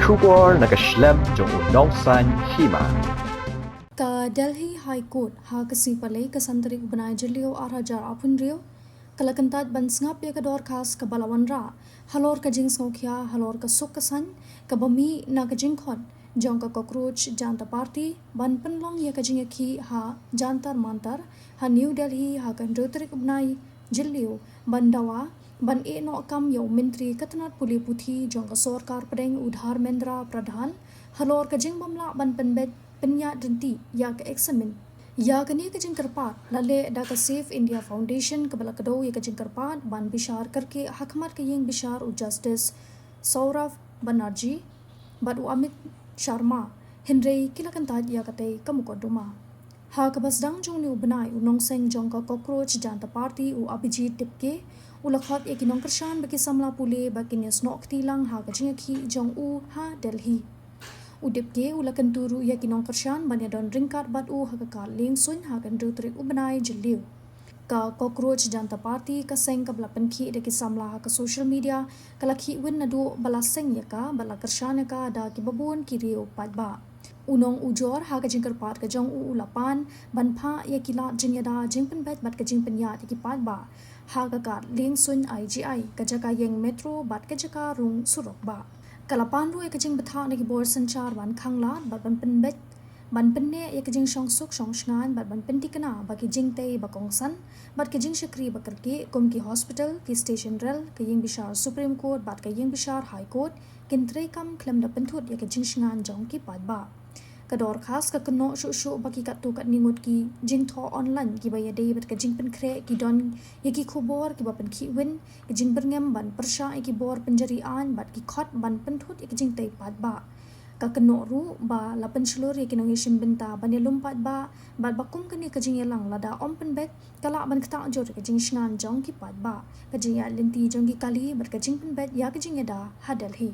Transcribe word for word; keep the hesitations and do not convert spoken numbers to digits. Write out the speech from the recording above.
Khubor na ka shlem jong u Nongsaiñ Hima. Ka Delhi High Court ha ka sngi Palei ka san tarik u bnai Jylliew ar hajar arphew hynriew ka la kyntait ban sngap ïa ka dorkhas kaba la wanrah halor ka jingsngewkhia halor ka suk ka saiñ kaba mih na ka jingkhot jong ka Cockroach Janta Party ban pynlong ïa ka jingïakhih ha Jantar Mantar ha New Delhi ha ka hynriew tarik u bnai Jylliew ban dawa ban ïeh noh kam ïa u Myntri ka tnat pule puthi jong ka sorkar pdeng u Dharmendra Pradhan halor ka jingbym lah ban pynbeit pynïaid ryntih ïa ka eksamin. Ïa kane ka jingkyrpad la leh da ka Save India Foundation kaba la kdew ïa ka jingkyrpad ban bishar kyrkieh ha khmat ka ïing bishar u Justice Saurabh Banerjee bad u Amit Sharma, hynrei ki la kyntait ïa katei ka mukotduma. Ha kaba sdang jong une u bnai, u nongseng jong ka Cockroach Janta Party u Abhijit Dipke u la khot ïa ki nongkyrshan bad ki samla pule ba kin ïasnoh kti lang ha ka jingïakhih jong u ha Delhi. U Dipke u la kyntu ruh ïa ki nongkyrshan ban ïadon ryngkat bad u ha ka kad liengsuiñ ha ka hynriew tarik u bnai Jylliew. Ka Cockroach Janta Party, ka seng kaba la pynkhih da ki samla ha ka social media, ka la khih win naduh ba la seng ïa ka bad la kyrshan ïa ka da kiba bun ki riew paidbah. U nongujor ha ka jingkyrpad ka jong u u la pan ban phah ïa ki lad jingïada jingpynbeit bad ka jingpynïaid ïa ki paidbah ha ka kad liengsuiñ I G I, ka jaka ïeng metro bad ka jaka rung surok bah. Ka la pan ruh ïa ka jingbthah na ki bor synshar ban khanglad bad ban pynbeit, ban pynneh ïa ka jingshongsuk shongshngaiñ bad ban pynthikna ba ki jingtei ba kongsan bad ki jingshakri ba kyrkieh kum ki hospital, ki station rel, ka ïing bishar Supreme Court bad ka ïing bishar High Court kin treikam khlem da pynthut ïa ka jingshngaiñ jong ki paidbah. Ka dorkhas ka kynnoh shuh shuh ba ki katto katne ngut ki jingthoh online kiba ïadei bad ka jingpynkhreh ki don ïa ki khubor kiba pynkhih win, ka jingbyrngem ban pyrshah ïa ki bor pynjari aiñ bad ki khot ban pynthut ïa ki jingtei paidbah. Ka kynnoh ruh ba la pynshlur ïa ki nongïashim bynta ban ïalum paidbah bad ba kum kane ka jingïalang lada ym pynbeit ka lah ban ktah jur ïa ka jingshngaiñ jong ki paidbah, ka jingïaid lynti jong ki kali bad ka jingpynbeit ïa ka jingïada ha Delhi.